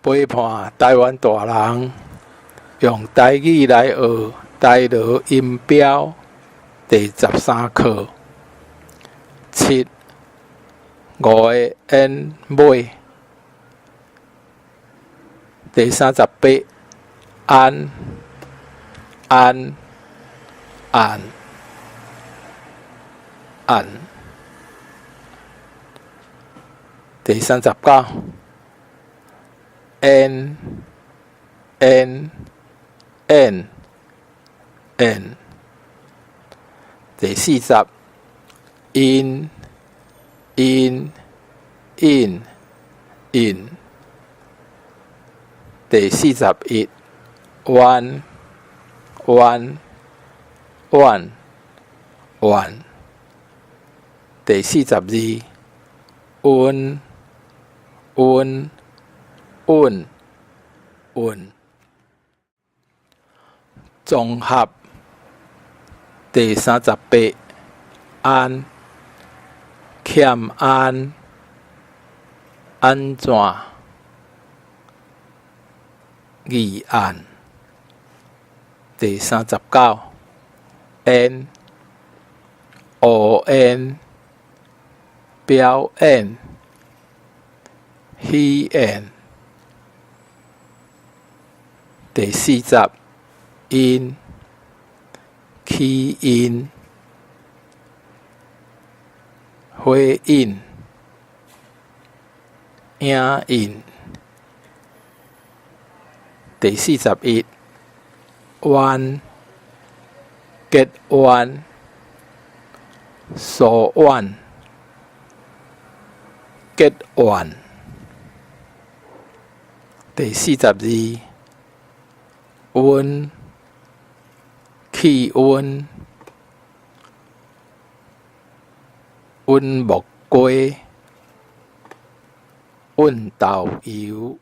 陪伴臺灣大人用台語來學台羅音標第十三課。七五个 N 尾，第三十八安安按按，第三十九 N N N N，第四十 in in in in，第四十一彎彎彎彎，第四十二溫溫穩穩。綜合第三十八安欠安按怎議案，第三十九煙烏煙表演喜宴，第四十因起因火印影印，第四十一彎結彎疏遠結怨，第四十二溫氣溫溫木瓜溫豆油。